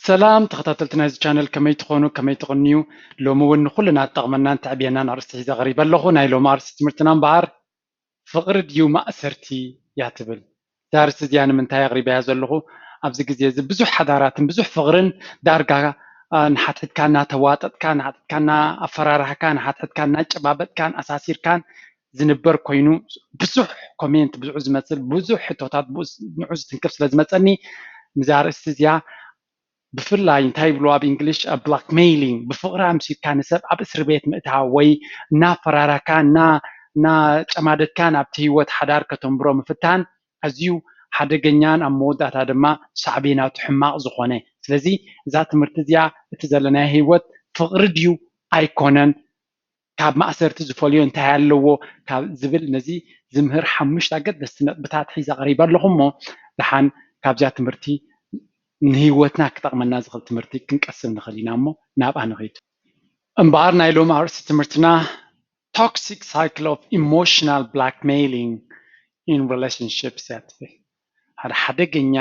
ሰላም ተኸታተልቲ ናይዚ ቻነል፣ ከመይ ትኾኑ? ከመይ ትቕንዩ? ሎሚ እውን ንኹልና ትጠቕመናን ተዕብየናን ኣርእስቲ ሒዘ ቀሪበ ኣለኹ። ናይ ሎሚ ኣርእስቲ ትምህርትና እምበኣር ፍቕሪ ድዩ ማእሰርቲ እያ ትብል። እዛ ኣርእስቲ እዚኣ ንምንታይ ኣቕሪበያ ዘለኹ? ኣብዚ ግዜ እዚ ብዙሕ ሓዳራትን ብዙሕ ፍቕርን ዳርጋ ንሓትሕድካ እናተዋጠጥካ፣ ንሓትሕድካ እናኣፈራራህካ፣ ንሓትሕድካ እናጨባበጥካን ኣሳሲርካን ዝንበር ኮይኑ፣ ብዙሕ ኮሜንት፣ ብዙሕ ዝመፅእ ብዙሕ ሕቶታት ንዑ ዝትንክፍ ስለ ዝመፀኒ፣ ነዛ ኣርእስቲ እዚኣ ብፍላይ እንታይ ይብልዋ ኣብ እንግሊሽ፣ ብላክሜይሊንግ፣ ብፍቕሪ ኣምሲልካ ንሰብ ኣብ እስሪ ቤት ምእታው ወይ እናፈራራካ እናጨማደድካ ናብቲ ህይወት ሓዳር ከተንብሮ ምፍታን ኣዝዩ ሓደገኛን ኣብ መወዳእታ ድማ ሳዕቤናቱ ሕማቕ ዝኾነ። ስለዚ እዛ ትምህርቲ እዚኣ እቲ ዘለናዮ ህይወት ፍቕሪ ድዩ ኣይኮነን፣ ካብ ማእሰርቲ ዝፈልዮ እንታይ ኣለዎ ካብ ዝብል ነዚ ዝምህር ሓሙሽተ ኣገደስቲ ነጥብታት ሒዘ ቀሪበ ኣለኹ። እሞ ደሓን ካብዚኣ ትምህርቲ ንህይወትና ክጠቕመና ዝኽእል ትምህርቲ ክንቀስም ንኽእል ኢና። እሞ ናብኣ ንኺድ። እምበኣር ናይ ሎሚ ኣርእስቲ ትምህርትና toxic cycle of emotional blackmailing in relationships እያ ትብል። ሓደ ሓደገኛ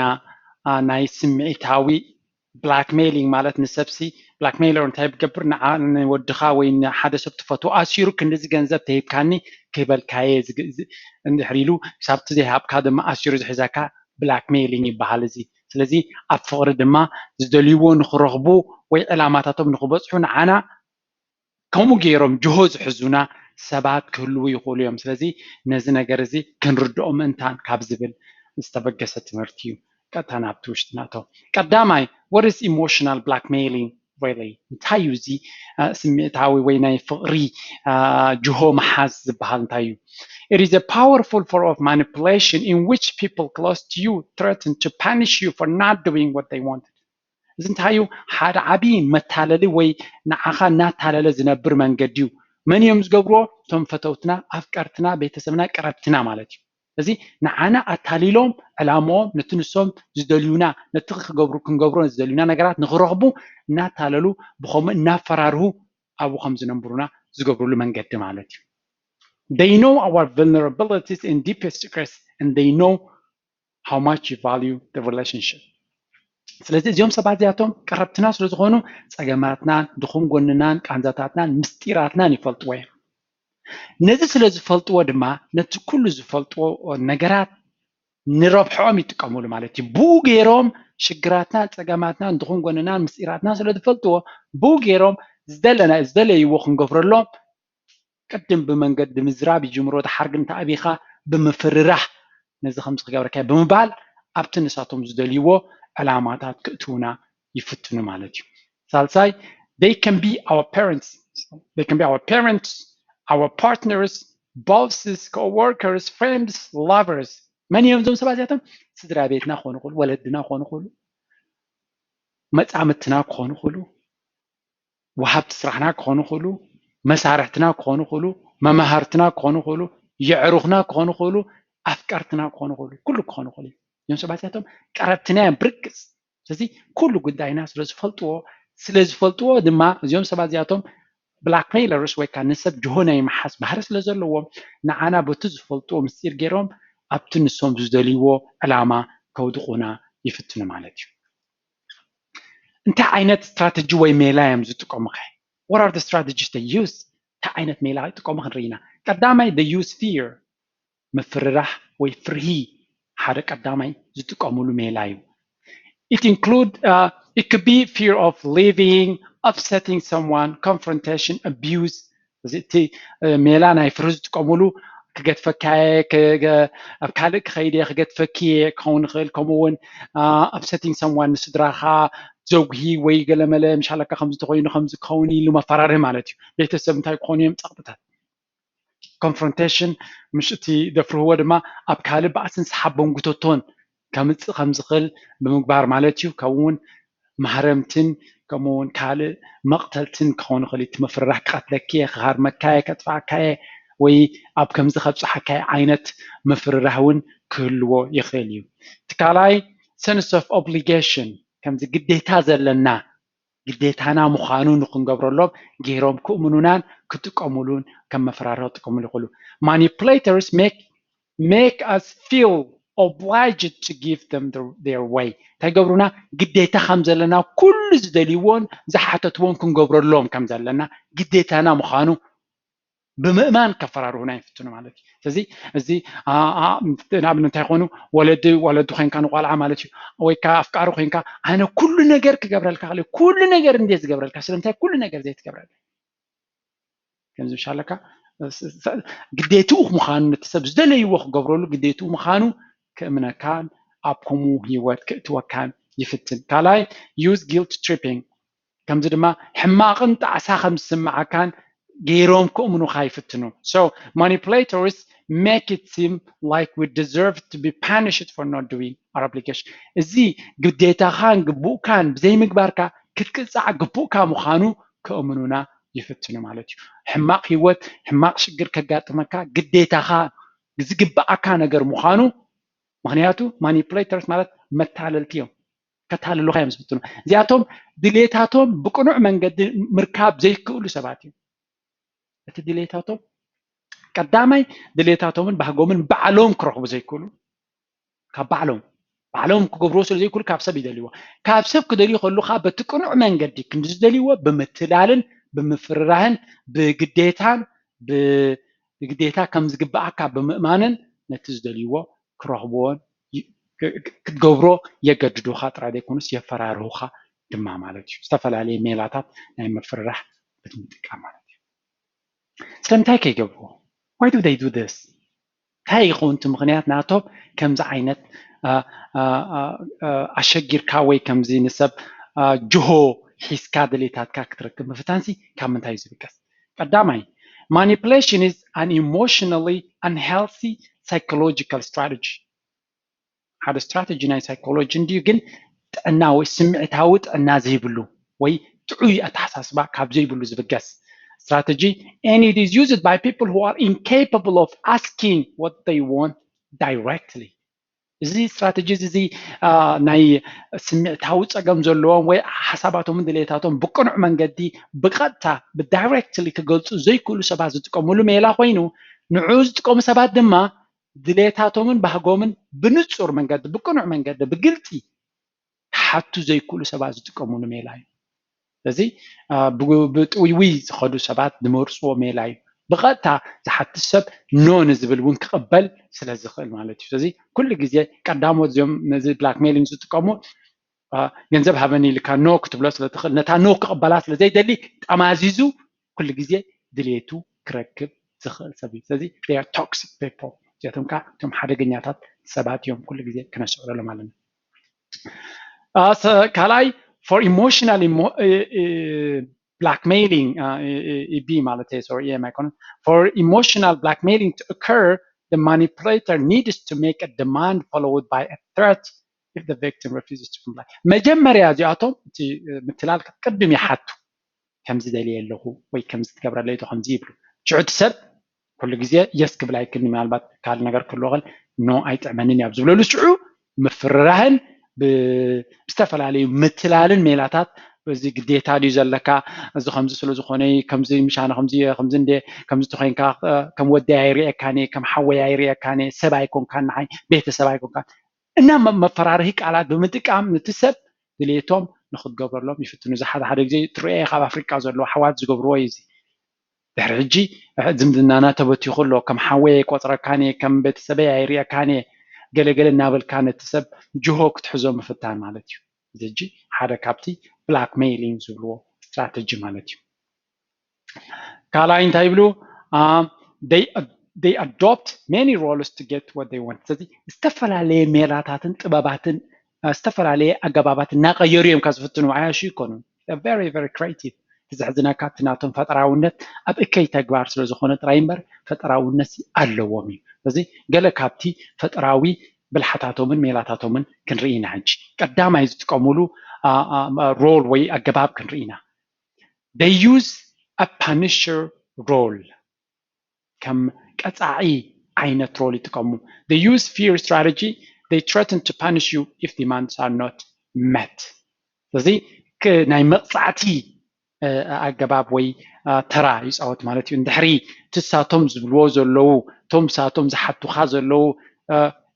ናይ ስምዒታዊ ብላክሜይሊንግ ማለት ንሰብሲ ብላክሜይለር እንታይ ብገብር ንወድኻ ወይ ንሓደ ሰብ ትፈትዎ ኣሲሩ ክንዲዚ ገንዘብ ተሂብካኒ ክህበልካየ እንድሕር ኢሉ ክሳብቲ ዘይሃብካ ድማ ኣሲሩ ዝሕዘካ ብላክሜይሊንግ ይበሃል እዚ። ስለዚ ኣብ ፍቕሪ ድማ ዝደልይዎ ንክረኽቡ ወይ ዕላማታቶም ንክበፅሑ ንዓና ከምኡ ገይሮም ጅሆ ዝሕዙና ሰባት ክህልዉ ይኽእሉ እዮም። ስለዚ ነዚ ነገር እዚ ክንርድኦ ምእንታን ካብ ዝብል ዝተበገሰ ትምህርቲ እዩ። ቀጥታ ናብቲ ውሽጢ ናእቶ። ቀዳማይ፣ what is emotional blackmailing really? እንታይ እዩ እዚ ስምዒታዊ ወይ ናይ ፍቕሪ ጅሆ ምሓዝ ዝበሃል እንታይ እዩ? It is a powerful form of manipulation in which people close to you threaten to punish you for not doing what they wanted. እዚ እንታይ እዩ? ሓደ ዓብዪ መታለሊ ወይ ንዓኻ እናታለለ ዝነብር መንገዲ እዩ። መን እዮም ዝገብርዎ? እቶም ፈተውትና፣ ኣፍቀርትና፣ ቤተሰብና፣ ቀረብትና ማለት እዩ። እዚ ንዓና ኣታሊሎም ዕላምኦም ነቲ ንሶም ዝደልዩና ነቲ ክገብሩ ክንገብሮ ዝደልዩና ነገራት ንክረኽቡ እናታለሉ ብኸምኡ እናፈራርሁ ኣብኡ ከም ዝነንብሩና ዝገብሩሉ መንገዲ ማለት እዩ። They know our vulnerabilities and deepest secrets and they know how much you value the relationship. ስለዚ እዚኦም ሰባት እዚኣቶም ቀረብትና ስለ ዝኾኑ ጸገማትናን ድኹም ጎንናን ቃንዛታትናን ምስጢራትናን ይፈልጥዎ እዮም። ነዚ ስለ ዝፈልጥዎ ድማ ነቲ ኩሉ ዝፈልጥዎ ነገራት ንረብሖም ይጥቀሙሉ ማለት እዩ። ብኡ ገይሮም ሽግራትናን ጸገማትናን ድኹም ጎንናን ምስጢራትናን ስለ ዝፈልጥዎ ብኡ ገይሮም ዝደለና ዝደለይዎ ክንገብረሎም ቅድም ብመንገዲ ምዝራብ ይጅምሮ። ድሓር ግን ተኣቢኻ ብምፍርራሕ ነዚ ከምዚ ክገብረካ ብምባል ኣብቲ ንሳቶም ዝደልይዎ ዕላማታት ክእትውና ይፍትኑ ማለት እዩ። ሳልሳይ they can be our parents they can be our parents our partners bosses co-workers friends lovers መን እዮም እዞም ሰባት እዚኣቶም? ስድራ ቤትና ክኾኑ ይኽእሉ፣ ወለድና ክኾኑ ይኽእሉ፣ መጻምድትና ክኾኑ ይኽእሉ፣ ወሃብቲ ስራሕና ክኾኑ ይኽእሉ፣ መሳርሕትና ክኾኑ ይኽእሉ፣ መማህርትና ክኾኑ ይኽእሉ፣ የዕሩኽና ክኾኑ ይኽእሉ፣ ኣፍቀርትና ክኾኑ ይኽእሉ፣ ኩሉ ክኾኑ ይኽእሉ እዮም። እዞም ሰባት እዚኣቶም ቀረብትና እዮም ብርግጽ። ስለዚ ኩሉ ጉዳይና ስለ ዝፈልጥዎ ስለ ዝፈልጥዎ ድማ እዚኦም ሰባት እዚኣቶም ብላክሜይለርስ ወይ ከዓ ንሰብ ጅሆ ናይ ምሓዝ ባህሪ ስለ ዘለዎም ንዓና በቲ ዝፈልጥዎ ምስጢር ገይሮም ኣብቲ ንሶም ዝደልይዎ ዕላማ ከውድቑና ይፍትኑ ማለት እዩ። እንታይ ዓይነት ስትራተጂ ወይ ሜላ እዮም ዝጥቀሙ ከ? What are the strategies they use? እንታይ ዓይነት ሜላ ይጥቀሙ ክንርኢ ኢና። ቀዳማይ they use fear ምፍርራሕ ወይ ፍርሂ ሓደ ቀዳማይ ዝጥቀሙሉ ሜላ እዩ። It include uh, it could be fear of leaving, upsetting someone, confrontation, abuse. እዚ እቲ ሜላ ናይ ፍርሂ ዝጥቀሙሉ ክገድፈካየ ኣብ ካልእ ክኸይድ እየ ክገድፈኪ እየ ክኸውን ይኽእል። ከምኡ እውን upsetting someone ንስድራኻ ዘጉሂ ወይ ገለመለ ምሻለካ ከምዚ ተኮይኑ ከምዚ ክኸውን ኢሉ መፈራርህ ማለት እዩ። ቤተሰብ እንታይ ክኾኑ እዮም ጸቕጥታት confrontation ምሽ እቲ ደፍርህዎ ድማ ኣብ ካልእ ባእስን ሰሓቦን ጉተቶን ከምፅእ ከም ዝኽእል ብምግባር ማለት እዩ። ከምኡ እውን ማህረምትን ከምኡ እውን ካልእ መቕተልትን ክኸውን ይኽእል እዩ። እቲ ምፍርራሕ ክቐትለኪ እየ፣ ክሃርመካ እየ፣ ከጥፍኣካ እየ ወይ ኣብ ከምዚ ከብፅሓካ እየ ዓይነት ምፍርራሕ እውን ክህልዎ ይኽእል እዩ። እቲ ካልኣይ sense of obligation ከምዚ ግዴታ ዘለና ግዴታና ምዃኑ ንክንገብረሎም ገይሮም ክእምኑናን ክጥቀሙሉን ከም መፈራርሒ ክጥቀሙሉ ይኽእሉ። Manipulators make make us feel obliged to give them their way እንታይ ገብሩና ግዴታ ከም ዘለና ኩሉ ዝደልይዎን ዝሓተትዎን ክንገብረሎም ከም ዘለና ግዴታና ምዃኑ ብምእማን ከፈራርሁና ይፍትኑ ማለት እዩ ስለዚ እዚ ንኣብነት እንታይ ይኾኑ ወለዲ ወለዲ ኮይንካ ንቆልዓ ማለት እዩ ወይ ከዓ ኣፍቃሪ ኮይንካ ኣነ ኩሉ ነገር ክገብረልካ ክእል ኩሉ ነገር እንዴት ዝገብረልካ ስለምንታይ ኩሉ ነገር ዘይትገብረልካ ከምዚ ምሻለካ ግዴትኡ ምዃኑ ነቲ ሰብ ዝደለይዎ ክገብረሉ ግዴትኡ ምዃኑ ክእምነካን ኣብ ከምኡ ህይወት ክእትወካን ይፍትን ካልኣይ use guilt tripping ከምዚ ድማ ሕማቕን ጣዕሳ ከም ዝስምዓካን ገይሮም ክእምኑኻ ይፍትኑ so manipulators make it seem like we deserve to be punished for not doing our obligation እዚ ግዴታኻን ግቡእካን ብዘይምግባርካ ክትቅፃዕ ግቡእካ ምዃኑ ከእምኑና ይፍትኑ ማለት እዩ ሕማቕ ህይወት ሕማቕ ሽግር ከጋጥመካ ግዴታኻ ዝግበኣካ ነገር ምዃኑ ምክንያቱ ማኒፕሌተርስ ማለት መታለልቲ እዮም ከታልሉካ እዮም ዝፍትኑ እዚኣቶም ድሌታቶም ብቅኑዕ መንገዲ ምርካብ ዘይክእሉ ሰባት እዮም እቲ ድሌታቶም ቀዳማይ ድሌታቶምን ባህጎምን ባዕሎም ክረኽቡ ዘይክእሉ ካብ ባዕሎም ባዕሎም ክገብርዎ ስለ ዘይክእሉ ካብ ሰብ ይደልይዎ ካብ ሰብ ክደልዩ ከሉ ከዓ በቲ ቅኑዕ መንገዲ ክንዲ ዝደልይዎ ብምትላልን ብምፍርራህን ብግዴታን ብግዴታ ከም ዝግበኣካ ብምእማንን ነቲ ዝደልይዎ ክረኽብዎን ክትገብሮ የገድዱኻ ጥራይ ዘይኮኑስ የፈራርሁኻ ድማ ማለት እዩ ዝተፈላለየ ሜላታት ናይ ምፍርራሕ ብምጥቃም ማለት እዩ ስለምንታይ ከይገብርዎ why do they do this እንታይ ይኸውን እቲ ምክንያት ናቶም ከምዚ ዓይነት ኣሸጊርካ ወይ ከምዚ ንሰብ ጅሆ ሒዝካ ድሌታትካ ክትረክብ ምፍታንሲ ካብ ምንታይ እዩ ዝብገስ ቀዳማይ manipulation is an emotionally unhealthy psychological strategy ሓደ ስትራተጂ ናይ ሳይኮሎጂ እንድዩ ግን ጥዕና ወይ ስምዒታዊ ጥዕና ዘይብሉ ወይ ጥዑይ ኣተሓሳስባ ካብ ዘይብሉ ዝብገስ strategy and it is used by people who are incapable of asking what they want directly እዚ ስትራተጂ እዚ ናይ ስምዕታዊ ፀገም ዘለዎም ወይ ሓሳባቶምን ድሌታቶም ብቅኑዕ መንገዲ ብቀጥታ ብዳይሬክትሊ ክገልፁ ዘይክእሉ ሰባት ዝጥቀምሉ ሜላ ኮይኑ ንዑ ዝጥቀሙ ሰባት ድማ ድሌታቶምን ባህጎምን ብንፁር መንገዲ ብቅኑዕ መንገዲ ብግልፂ ክሓቱ ዘይክእሉ ሰባት ዝጥቀምሉ ሜላ እዩ ስለዚ ብጥውይውይ ዝኸዱ ሰባት ዝመርፅዎ ሜላ እዩ ብቐጥታ ዝሓትት ሰብ ኖ ንዝብል እውን ክቕበል ስለ ዝኽእል ማለት እዩ ስለዚ ኩሉ ግዜ ቀዳሞት እዚኦም ነዚ ብላክሜሊንግ ዝጥቀሙ ገንዘብ ሃበኒ ኢልካ ኖ ክትብሎ ስለ ትኽእል ነታ ኖ ክቕበላ ስለ ዘይደሊ ጠማዚዙ ኩሉ ግዜ ድሌቱ ክረክብ ዝኽእል ሰብ እዩ ስለዚ ቶክሲክ ፔፖል እዚኣቶም ከዓ እቶም ሓደገኛታት ሰባት እዮም ኩሉ ግዜ ክነስዕረሎም ኣለና ካልኣይ for emotional blackmailing ቢ ማለት sorry ም ኣይኮነን for emotional blackmailing to occur the manipulator needs to make a demand followed by a threat if the victim refuses to comply መጀመርያ እዚኣቶም እቲ ምትላል ቅድም ይሓቱ ከምዚ ደልየ ኣለኹ ወይ ከምዚ ትገብረለይ ዶ ከምዚ ይብሉ ሽዑ እቲ ሰብ ኩሉ ግዜ የስ ክብል ኣይክልኒ ምናልባት ካልእ ነገር ክህልዎ ክእል ኖ ኣይጥዕመንን እዩ ኣብ ዝብለሉ ሽዑ ምፍርራህን ብዝተፈላለዩ ምትላልን ሜላታት እዚ ግዴታ ድዩ ዘለካ እዚ ከምዚ ስለ ዝኾነ ከምዚ ምሻነ ከምዚ ከምዚ እንደ ከምዚ ተኮይንካ ከም ወደይ ኣይርእየካን ከም ሓወይ ኣይርእየካን ሰብ ኣይኮንካን ንዓይ ቤተሰብ ኣይኮንካን እና መፈራርሂ ቃላት ብምጥቃም ነቲ ሰብ ድሌቶም ንክትገብረሎም ይፍትኑ። እዚ ሓደ ሓደ ግዜ ትርእዮ ካብ ኣፍሪቃ ዘለዉ ኣሕዋት ዝገብርዎ እዩ። እዚ ድሕሪ ሕጂ ዝምድናና ተበቲኹ ኣሎ፣ ከም ሓወይ ኣይቆፅረካን እየ፣ ከም ቤተሰበይ ኣይርእየካን እየ፣ ገለገለ እናበልካ ነቲ ሰብ ጅሆ ክትሕዞ ምፍታን ማለት እዩ። እዚ ሕጂ ሓደ ካብቲ ብላክሜይሊንግ ዝብልዎ ስትራተጂ ማለት እዩ። ካልኣይ እንታይ ይብሉ? They adopt many roles to get what they want። ስለዚ ዝተፈላለየ ሜላታትን ጥበባትን ዝተፈላለየ ኣገባባት እናቀየሩ እዮም ካብ ዝፍትኑ ዓያሹ ይኮኑ። Very very creative። እቲ ዘሕዝነካ እቲ ናቶም ፈጠራውነት ኣብ እከይ ተግባር ስለዝኮነ ጥራይ እምበር ፈጠራውነት ኣለዎም እዩ። ስለዚ ገለ ካብቲ ፈጠራዊ ብልሓታቶምን ሜላታቶምን ክንርኢ ኢና። ሕጂ ቀዳማይ ዝጥቀሙሉ ሮል ወይ ኣገባብ ክንርኢ ኢና። They use a punisher role ከም ቀፃዒ ዓይነት ሮል ይጥቀሙ። They use fear strategy. They threaten to punish you if demands are not met. ስለዚ ናይ መቕፃዕቲ ኣገባብ ወይ ተራ ይፃወት ማለት እዩ። እንድሕሪ ትሳቶም ዝብልዎ ዘለዉ እቶም ሳቶም ዝሓቱኻ ዘለዉ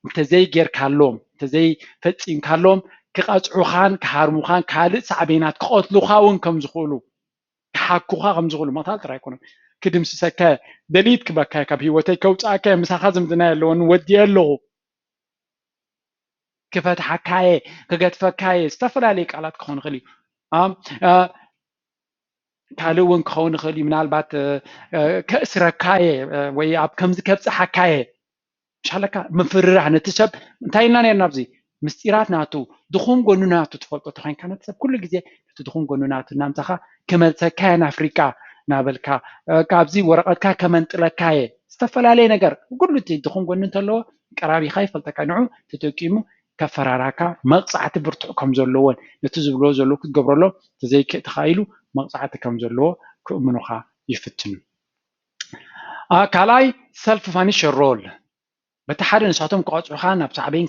እንተዘይጌርካሎም፣ እንተዘይፈፂምካሎም ክቐፅዑኻን ክሃርሙኻን ካልእ ሳዕቤናት ክቐትሉኻ እውን ከም ዝኽእሉ፣ ክሓኩኻ ከም ዝኽእሉ፣ ምቕታል ጥራይ ኣይኮነን፣ ክድምስሰካ፣ ደሊት ክበካ፣ ካብ ህይወተይ ከውፅኣካ፣ ምሳኻ ዝምድና የለዎን፣ ወዲኤ ኣለኹ፣ ክፈትሓካየ፣ ክገድፈካየ፣ ዝተፈላለዩ ቃላት ክኸውን ይኽእል እዩ። ካልእ እውን ክኸውን ይኽእል እዩ። ምናልባት ከእስረካየ ወይ ኣብ ከምዚ ከብፅሓካየ፣ ምሻለካ ምፍርራህ ነቲ ሰብ። እንታይ ኢልና ነርና ኣብዚ? ምስጢራት ናቱ፣ ድኹም ጎኑ ናቱ ትፈልጦ ተኮይንካ፣ ነቲ ሰብ ኩሉ ግዜ ነቲ ድኹም ጎኑ ናቱ እናምፃኻ፣ ክመልሰካየ ናፍሪቃ እናበልካ፣ ካብዚ ወረቐትካ ከመንጥለካየ፣ ዝተፈላለየ ነገር፣ ኩሉ እቲ ድኹም ጎኑ እንተለዎ ቀራቢኻ ይፈልጠካ፣ ንዑ ተጠቂሙ ከፈራራካ፣ መቕፃዕቲ ብርቱዕ ከም ዘለዎን ነቲ ዝብልዎ ዘለዉ ክትገብረሎም ተዘይተኻኢሉ መቕፃዕቲ ከም ዘለዎ ክእምኑኻ ይፍትኑ። ካልኣይ፣ ሰልፍ ፋይናንሽል ሮል። በቲ ሓደ ንሳቶም ክቐፅዑኻ፣ ናብ ሳዕቤን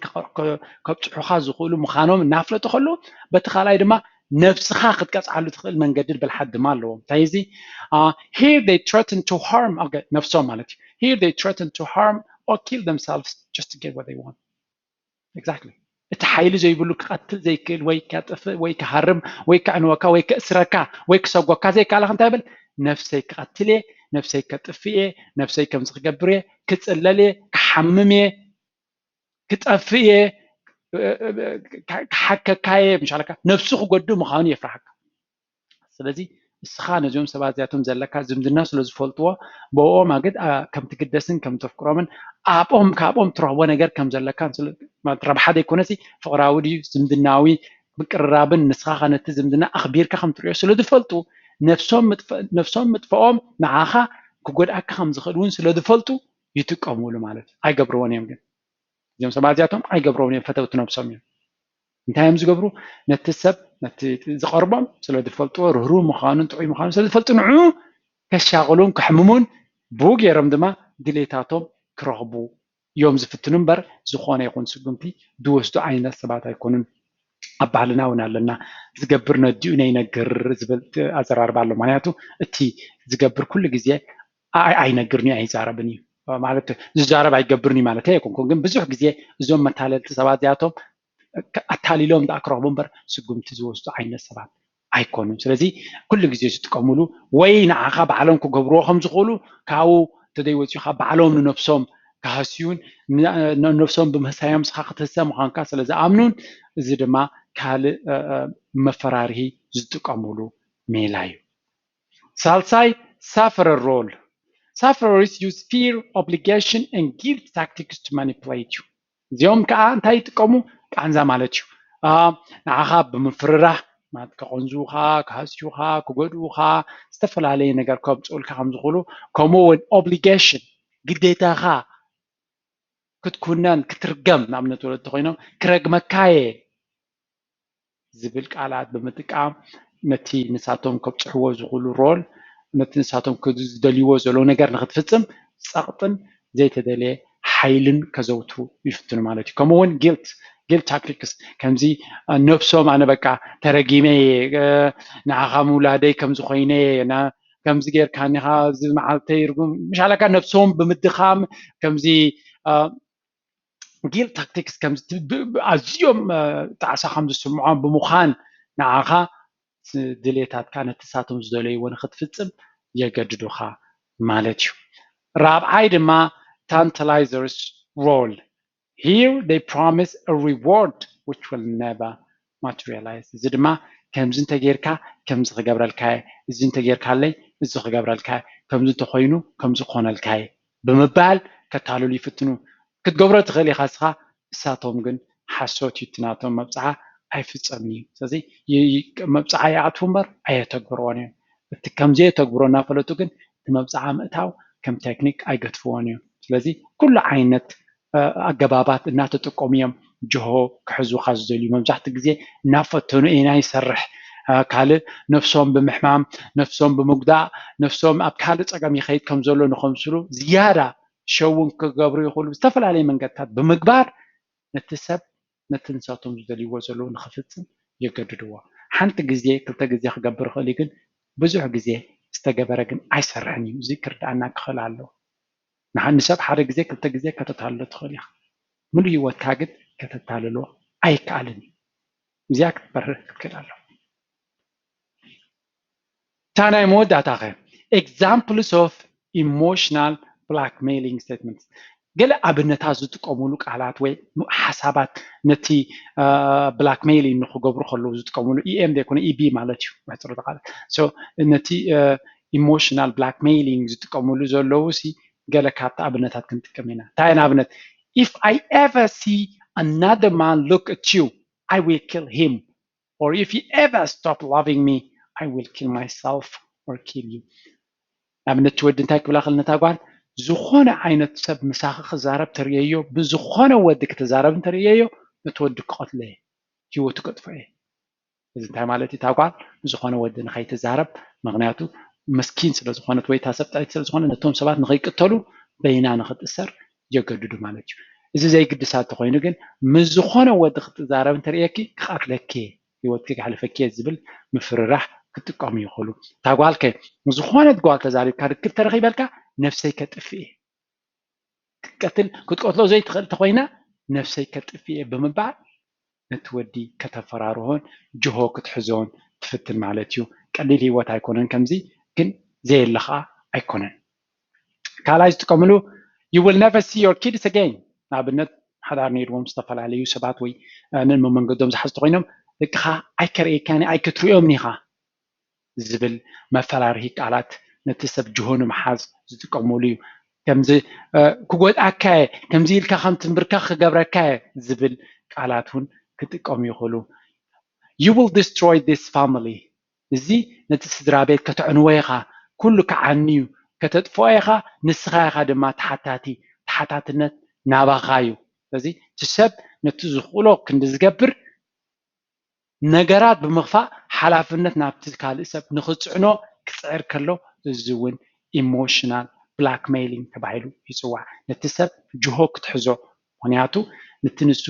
ከብፅሑኻ ዝኽእሉ ምዃኖም እናፍለጡ ከለዉ፣ በቲ ካልኣይ ድማ ነብስኻ ክትቀፅዓሉ ትኽእል መንገዲ ብልሓት ድማ ኣለዎም። እንታይ እዚ? Here they threaten to harm ነብሶም ማለት እዩ። Here they threaten to harm or kill themselves just to get what they want. Exactly። እቲ ሓይሊ ዘይብሉ ክቐትል ዘይክእል ወይ ከጥፍእ ወይ ክሃርም ወይ ከዕንወካ ወይ ከእስረካ ወይ ክሰጎካ ዘይከኣለ እንታይ ብል? ነፍሰይ ክቐትል እየ፣ ነፍሰይ ከጥፍእ እየ፣ ነፍሰይ ከምዚ ክገብር እየ፣ ክፅለል እየ፣ ክሓምም እየ፣ ክጠፍእ እየ፣ ክሓከካ እየ፣ ምሻለካ ነብሱ ክጎድእ ምዃኑ የፍርሓካ። ስለዚ እስኻ ነዚኦም ሰባት እዚኣቶም ዘለካ ዝምድና ስለ ዝፈልጥዎ፣ ብኦም ኣግድ ከም ትግደስን ከም ተፍቅሮምን ኣብኦም ካብኦም ትረኽቦ ነገር ከም ዘለካን ረብሓ ዘይኮነሲ ፍቕራዊ ድዩ ዝምድናዊ ምቅርራብን ንስኻ ከ ነቲ ዝምድና ኣኽቢርካ ከም ትሪኦ ስለ ዝፈልጡ ነፍሶም ምጥፍኦም ንዓኻ ክጎድኣካ ከም ዝኽእል እውን ስለ ዝፈልጡ ይጥቀሙሉ ማለት እዩ። ኣይገብርዎን እዮም ግን እዚኦም ሰባት እዚኣቶም ኣይገብርዎን እዮም። ፈተውቲ ነብሶም እዮም። እንታይ እዮም ዝገብሩ? ነቲ ሰብ ነቲ ዝቐርቦም ስለ ዝፈልጥዎ ርህሩህ ምዃኑን ጥዑይ ምዃኑን ስለ ዝፈልጡ ንዑ ከሻቕሉን ከሕምሙን ብኡ ገይሮም ድማ ድሌታቶም ክረኽቡ እዮም ዝፍትኑ እምበር ዝኾነ ይኹን ስጉምቲ ዝወስዱ ዓይነት ሰባት ኣይኮኑን። ኣብ ባህልና እውን ኣለና ዝገብር ነዲኡ ነይነግር ዝብል ኣዘራርባ ኣሎ። ምክንያቱ እቲ ዝገብር ኩሉ ግዜ ኣይነግርን እዩ ኣይዛረብን እዩ ማለት ዝዛረብ ኣይገብርን እዩ ማለት ኣይኮንኩን ግን ብዙሕ ግዜ እዞም መታለልቲ ሰባት እዚኣቶም ኣታሊሎም ደኣ ክረኽቡ እምበር ስጉምቲ ዝወስዱ ዓይነት ሰባት ኣይኮኑን። ስለዚ ኩሉ ግዜ ዝጥቀሙሉ ወይ ንዓኻ ባዕሎም ክገብርዎ ከም ዝኽእሉ ካብኡ ተዘይወፂኡ ካብ ባዕሎም ንነብሶም ክሃስዩን ነብሶም ብምህሳዮም ስኻ ክትህሰ ምዃንካ ስለ ዝኣምኑን እዚ ድማ ካልእ መፈራርሂ ዝጥቀሙሉ ሜላ እዩ። ሳልሳይ sufferer role. Sufferers use fear, obligation and guilt tactics to manipulate you. እዚኦም ከዓ እንታይ ይጥቀሙ? ቃንዛ ማለት እዩ። ንዓኻ ብምፍርራህ ማለት ከቐንዙኻ፣ ክሃስዩኻ፣ ክጎድኡኻ፣ ዝተፈላለየ ነገር ከምፅኡልካ ከም ዝኽእሉ ከምኡ እውን obligation ግዴታኻ ክትኩነን ክትርገም ንኣብነት ወለድቲ ኮይኖም ክረግመካየ ዝብል ቃላት ብምጥቃም ነቲ ንሳቶም ከብፅሕዎ ዝኽእሉ ሮል ነቲ ንሳቶም ዝደልይዎ ዘለዉ ነገር ንክትፍፅም ፀቕጥን ዘይተደለየ ሓይልን ከዘውትሩ ይፍትኑ ማለት እዩ። ከምኡ እውን guilt guilt tactics ከምዚ ነብሶም ኣነ በቃ ተረጊመ እየ ንዓኻ ምውላደይ ከምዚ ኮይነ እየ ከምዚ ጌርካኒኻ እዚ መዓልተይ ርጉም ምሻለካ ነብሶም ብምድኻም ከምዚ guilt tactics ኣዝዮም ጣዕሳ ከም ዝስምዖም ብምዃን ንዓኻ ድሌታትካ ነቲ ሳቶም ዝደለይዎ ንክትፍፅም የገድዱኻ ማለት እዩ። ራብዓይ ድማ tantalizers role. Here they promise a reward which will never materialize. እዚ ድማ ከምዚ እንተጌርካ ከምዚ ክገብረልካ እየ፣ እዚ እንተጌርካለይ እዚ ክገብረልካ እየ፣ ከምዚ እንተኮይኑ ከምዚ ክኾነልካ እየ ብምባል ከታልሉ ይፍትኑ። ክትገብሮ ትኽእል ኢኻ እስኻ፣ እሳቶም ግን ሓሶት እዩ፣ እቲ ናቶም መብፅዓ ኣይፍፀምን እዩ። ስለዚ መብፅዓ ይኣትዉ እምበር ኣየተግብርዎን እዮም። እቲ ከምዘየተግብሮ እናፈለጡ ግን እቲ መብፅዓ ምእታው ከም ቴክኒክ ኣይገድፍዎን እዮም። ስለዚ ኩሉ ዓይነት ኣገባባት እናተጠቀሙ እዮም ጅሆ ክሕዙኻ ዝደልዩ። መብዛሕትኡ ግዜ እናፈተኑ ኢና ይሰርሕ። ካልእ ነፍሶም ብምሕማም፣ ነፍሶም ብምጉዳእ፣ ነፍሶም ኣብ ካልእ ፀገም ይኸይድ ከም ዘሎ ንኸምስሉ ዝያዳ ሸውን ክገብሩ ይኽእሉ። ብዝተፈላለየ መንገድታት ብምግባር ነቲ ሰብ ነቲ ንሳቶም ዝደልይዎ ዘለዉ ንኽፍፅም የገድድዎ። ሓንቲ ግዜ ክልተ ግዜ ክገብር ይኽእል እዩ፣ ግን ብዙሕ ግዜ ዝተገበረ ግን ኣይሰርሕን እዩ። እዚ ክርድኣና ክኽእል ኣለዎ። ንሓንቲ ሰብ ሓደ ግዜ ክልተ ግዜ ከተታልሎ ትኽእል ኢኻ። ምሉእ ህይወትካ ግን ከተታልሎ ኣይከኣልን እዩ። እዚኣ ክትበርህ ክትክእል ኣለዎ። እታ ናይ መወዳእታኸ examples of emotional blackmailing statements፣ ገለ ኣብነታት ዝጥቀሙሉ ቃላት ወይ ሓሳባት ነቲ blackmailing ንክገብሩ ከለዉ ዝጥቀሙሉ፣ E M ዘይኮነ E B ማለት እዩ። መሕፅሮታ ቃላት ነቲ emotional blackmailing ዝጥቀሙሉ ዘለዉ ሲ ገለ ካብቲ ኣብነታት ክንጥቀም ኢና። እንታይ ንኣብነት if I ever see another man look at you I will kill him or if he ever stop loving me I will kill myself or kill you። ንኣብነት እቲ ወዲ እንታይ ክብላ ክእል ነታ ጓል፣ ዝኾነ ዓይነት ሰብ ምሳኺ ክዛረብ ተርእየዮ፣ ብዝኾነ ወዲ ክትዛረብ እንተርእየዮ ነቲ ወዲ ክቐትሎ እየ፣ ህይወቱ ከጥፍኦ እየ። እዚ እንታይ ማለት እዩ? እታ ጓል ዝኾነ ወዲ ንኸይትዛረብ፣ ምኽንያቱ ምስኪን ስለ ዝኾነት ወይ እታ ሰብ ጥዕይቲ ስለ ዝኾነት ነቶም ሰባት ንኸይቅተሉ በይና ንኽትእሰር የገድዱ ማለት እዩ። እዚ ዘይግድሳ እንተኾይኑ ግን ምስ ዝኾነ ወዲ ክትዛረብ እንተርእየኪ ክቐትለኪ እየ፣ ህይወትኪ ከሕልፈኪ እየ ዝብል ምፍርራሕ ክጥቀሙ ይኽእሉ። እታ ጓልከ ዝኾነት ጓል ተዛሪብካ ርክብ ተረኺበልካ ነፍሰይ ከጥፍእ እየ ክትቀትል ክትቀትሎ ዘይትኽእል ተኾይና ነፍሰይ ከጥፍእ እየ ብምባል ነቲ ወዲ ከተፈራርሆን ጅሆ ክትሕዞን ትፍትን ማለት እዩ። ቀሊል ህይወት ኣይኮነን ከምዚ፣ ግን ዘየለ ኸዓ ኣይኮነን። ካልኣይ ዝጥቀምሉ you will never see your kids again። ንኣብነት ሓዳር ነይርዎም ዝተፈላለዩ ሰባት ወይ ነንመንገዶም ዝሓዝቱ ኮይኖም ደቅኻ ኣይከርእየካን ኣይክትሪኦም ኢኻ ዝብል መፈራርሂ ቃላት ነቲ ሰብ ጅሆ ንምሓዝ ዝጥቀሙሉ እዩ። ከምዚ ክጎድኣካ እየ፣ ከምዚ ኢልካ ከም ትንብርካ ክገብረካ እየ ዝብል ቃላት እውን ክጥቀሙ ይኽእሉ። You will destroy this family። እዚ ነቲ ስድራ ቤት ከተዕንዎ ኢኻ፣ ኩሉ ክዓኒ እዩ፣ ከተጥፍኦ ኢኻ፣ ንስኻ ኢኻ ድማ ተሓታቲ፣ ተሓታትነት ናባኻ እዩ። ስለዚ እቲ ሰብ ነቲ ዝኽእሎ ክንዲ ዝገብር ነገራት ብምኽፋእ ሓላፍነት ናብቲ ካልእ ሰብ ንኽፅዕኖ ክፅዕር ከሎ እዚ እውን emotional blackmailing ተባሂሉ ይፅዋዕ። ነቲ ሰብ ጅሆ ክትሕዞ ምኽንያቱ ነቲ ንሱ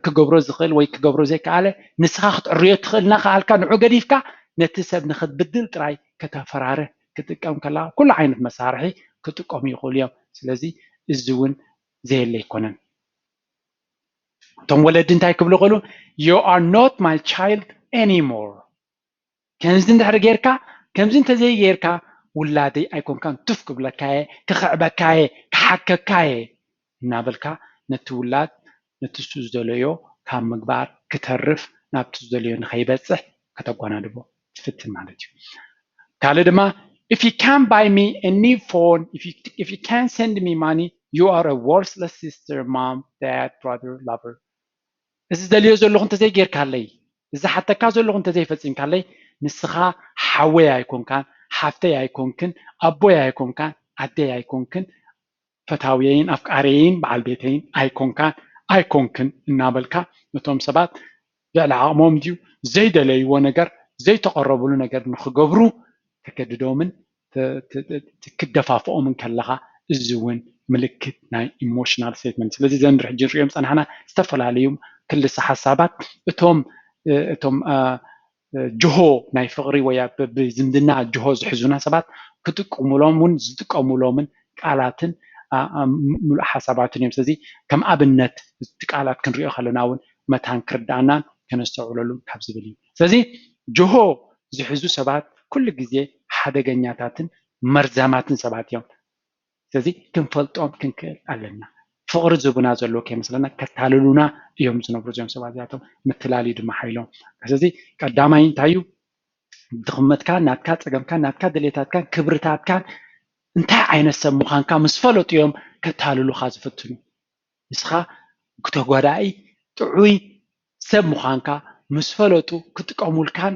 ክገብሮ ዝኽእል ወይ ክገብሮ ዘይከኣለ ንስኻ ክትዕርዮ ትኽእል እናኸኣልካ ንዑ ገዲፍካ ነቲ ሰብ ንኽትብድል ጥራይ ከተፈራርህ ክጥቀም ከላ ኩሉ ዓይነት መሳርሒ ክጥቀሙ ይኽእሉ እዮም። ስለዚ እዚ እውን ዘየለ ኣይኮነን። እቶም ወለዲ እንታይ ክብሉ ይኽእሉ? You are not my child anymore። ከምዚ እንድሕር ጌርካ ከምዚ እንተዘይጌርካ ውላደይ ኣይኮንካን፣ ቱፍ ክብለካየ፣ ክኽዕበካየ፣ ክሓከካየ እናበልካ ነቲ ውላድ ነቲ እሱ ዝደለዮ ካብ ምግባር ክተርፍ ናብቲ ዝደለዮ ንኸይበፅሕ ከተጓናድቦ ትፍትን ማለት እዩ። ካልእ ድማ if you can't buy me a new phone, if you, if you can't send me money, you are a worthless sister, mom, dad, brother, lover. እዚ ዝደልዮ ዘለኹ እንተዘይጌርካለይ፣ እዚ ሓተካ ዘለኹ እንተዘይፈፂምካለይ ንስኻ ሓወይ ኣይኮንካን፣ ሓፍተይ ኣይኮንክን፣ ኣቦይ ኣይኮንካን፣ ኣደይ ኣይኮንክን፣ ፈታውየይን ኣፍቃሪየይን በዓል ቤተይን ኣይኮንካን ኣይኮንክን እናበልካ ነቶም ሰባት ልዕሊ ዓቕሞም ድዩ ዘይደለይዎ ነገር ዘይተቐረብሉ ነገር ንኽገብሩ ተገድዶምን ክደፋፍኦምን ከለኻ እዚ እውን ምልክት ናይ emotional statement። ስለዚ ዘን ሕጂ ንሪኦም ፀናሕና ዝተፈላለዩ ክልሰ ሓሳባት እቶም እቶም ጅሆ ናይ ፍቕሪ ወይ ብዝምድና ጅሆ ዝሕዙና ሰባት ክጥቀሙሎም እውን ዝጥቀሙሎምን ቃላትን ምሉእ ሓሳባትን እዮም። ስለዚ ከም ኣብነት እቲ ቃላት ክንሪኦ ከለና እውን መታን ክርዳእናን ከነስተውዕለሉ ካብ ዝብል እዩ። ስለዚ ጅሆ ዝሕዙ ሰባት ኩሉ ግዜ ሓደገኛታትን መርዛማትን ሰባት እዮም። ስለዚ ክንፈልጦም ክንክእል ኣለና። ፍቕሪ ዝህቡና ዘለዉ ከይመስለና ከታልሉና እዮም ዝነብሩ እዚኦም ሰባት እዚኣቶም። ምትላል እዩ ድማ ሓይሎም። ስለዚ ቀዳማይ እንታይ እዩ? ድኽመትካ ናትካ፣ ጸገምካ ናትካ፣ ድሌታትካን ክብርታትካን እንታይ ዓይነት ሰብ ምዃንካ ምስ ፈለጡ እዮም ከታልሉኻ ዝፍትኑ። ንስኻ ተጓዳኢ ጥዑይ ሰብ ምዃንካ ምስ ፈለጡ ክጥቀሙልካን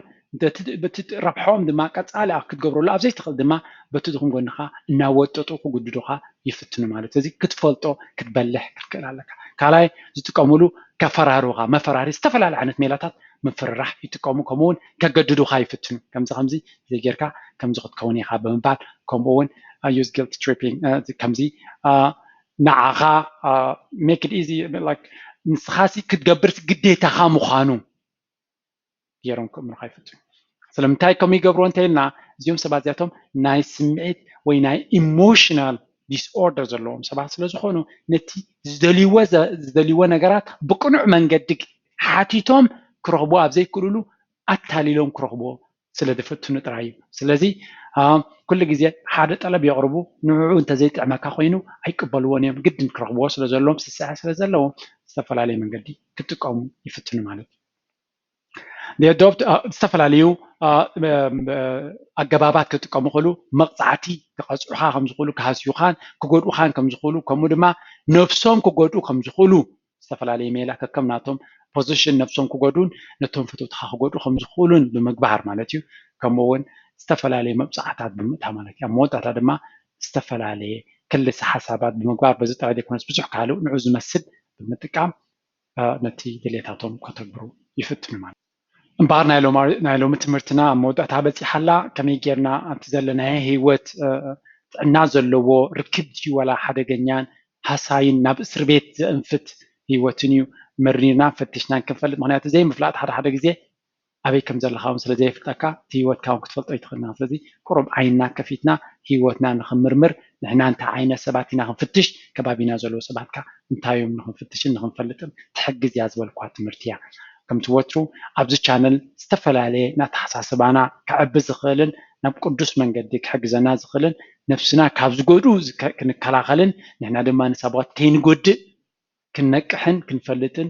በቲ ረብሖም ድማ ቀጻሊ ክትገብረሉ ኣብ ዘይትኽእል ድማ በቲ ድኹም ጎንኻ እናወጠጡ ክጉድዱኻ ይፍትኑ ማለት እዩ። እዚ ክትፈልጦ ክትበልሕ ክትክእል ኣለካ። ካልኣይ ዝጥቀሙሉ ከፈራርሁኻ፣ መፈራሪ ዝተፈላለዩ ዓይነት ሜላታት ምፍርራሕ ይጥቀሙ፣ ከምኡ እውን ከገድዱኻ ይፍትኑ። ከምዚ ከምዚ ዘይጌርካ ከምዚ ክትከውን ኢኻ ብምባል ከምኡ እውን use guilt tripping ከምዚ ንዓኻ make it easy ንስኻሲ ክትገብርሲ ግዴታኻ ምዃኑ ገይሮም ክእምኑኻ ይፍትኑ። ስለምንታይ ከምኡ ይገብርዎ እንተኢልና እዚኦም ሰባት እዚኣቶም ናይ ስምዒት ወይ ናይ emotional ዲስኦርደር ዘለዎም ሰባት ስለ ዝኾኑ ነቲ ዝደልይዎ ነገራት ብቅኑዕ መንገዲ ሓቲቶም ክረኽቡ ኣብ ዘይክእልሉ ኣታሊሎም ክረኽብዎ ስለ ዝፍትኑ ጥራይ እዩ። ስለዚ ኩሉ ግዜ ሓደ ጠለብ የቕርቡ፣ ንዕኡ እንተዘይጥዕመካ ኮይኑ ኣይቅበልዎን እዮም። ግድን ክረኽብዎ ስለ ዘለዎም ስስዐ ስለ ዘለዎም ዝተፈላለየ መንገዲ ክጥቀሙ ይፍትኑ ማለት እዩ። ዶብ ዝተፈላለዩ ኣገባባት ክጥቀሙ ክእሉ መቕፃዕቲ ክቐፅዑኻ ከምዝኽእሉ ክሃስዩኻን ክጎድኡኻን ከምዝኽእሉ ከምኡ ድማ ነብሶም ክጎድኡ ከምዝኽእሉ ዝተፈላለየ ሜላ ከከም ናቶም ፖዚሽን ነብሶም ክጎድኡን ነቶም ፈተውትኻ ክጎድኡ ከምዝኽእሉን ብምግባር ማለት እዩ። ከምኡ እውን ዝተፈላለየ መብፃዕታት ብምእታ ማለት እዩ። ኣብ መወዳእታ ድማ ዝተፈላለየ ክልሰ ሓሳባት ብምግባር በዚ ጥራይ ዘይኮነስ ብዙሕ ካልእ ንዑ ዝመስል ብምጥቃም ነቲ ድሌታቶም ከተግብሩ ይፍትኑ ማለት እዩ። እምበኣር ናይ ሎሚ ትምህርትና ኣብ መወዳእታ በፂሓላ። ከመይ ጌርና ኣብቲ ዘለናዮ ህይወት ጥዕና ዘለዎ ርክብ ድዩ ዋላ ሓደገኛን ሃሳይን ናብ እስር ቤት ዘእንፍት ህይወትን እዩ መርሚርናን ፈቲሽናን ክንፈልጥ። ምክንያቱ ዘይምፍላጥ ሓደ ሓደ ግዜ ኣበይ ከም ዘለካ እውን ስለ ዘየፍልጠካ እቲ ህይወትካ እውን ክትፈልጦ ኣይትኽእልና። ስለዚ ቁሩብ ዓይንና ከፊትና ህይወትና ንክምርምር ንሕና እንታይ ዓይነት ሰባት ኢና ክንፍትሽ ከባቢና ዘለዉ ሰባት ከ እንታይ እዮም ንክንፍትሽን ንክንፈልጥን ትሕግዝ እያ ዝበልኳ ትምህርቲ እያ። ከምቲ ወትሩ ኣብዚ ቻነል ዝተፈላለየ ናተሓሳስባና ክዕቢ ዝኽእልን ናብ ቅዱስ መንገዲ ክሕግዘና ዝኽእልን ነብስና ካብ ዝጎድኡ ክንከላኸልን ንሕና ድማ ንሳባት ከይንጎድእ ክንነቅሕን ክንፈልጥን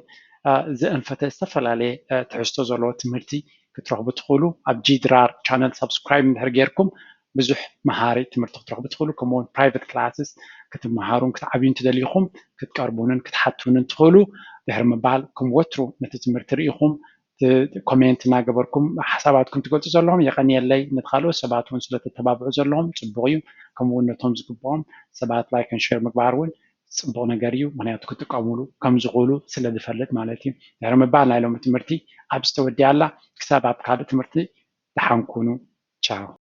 ዘእንፈተ ዝተፈላለየ ትሕዝቶ ዘለዎ ትምህርቲ ክትረኽቡ ትኽእሉ። ኣብ ጂድራር ቻነል ሳብስክራይብ እንድሕር ጌርኩም ብዙሕ መሃሪ ትምህርቲ ክትረኽቡ ትኽእሉ። ከምኡውን ፕራይቨት ክላስስ ክትመሃሩን ክትዓብዩን ትደልይኹም ክትቀርቡንን ክትሓቱንን ትኽእሉ። ድሕሪ ምባል ከም ወትሩ ነቲ ትምህርቲ ርኢኹም ኮሜንት እናገበርኩም ሓሳባትኩም ትገልፁ ዘለኹም የቐንየለይ። ነቲ ካልኦት ሰባት እውን ስለተተባብዑ ዘለኹም ፅቡቕ እዩ። ከምኡውን ነቶም ዝግብኦም ሰባት ላይክን ሼር ምግባር እውን ፅቡቕ ነገር እዩ። ምክንያቱ ክጥቀሙሉ ከም ዝኽእሉ ስለ ዝፈልጥ ማለት እዩ። ድሕሪ ምባል ናይ ሎሚ ትምህርቲ ኣብዚ ተወዲኣ ኣላ። ክሳብ ኣብ ካልእ ትምህርቲ ደሓን ኩኑ። ቻው።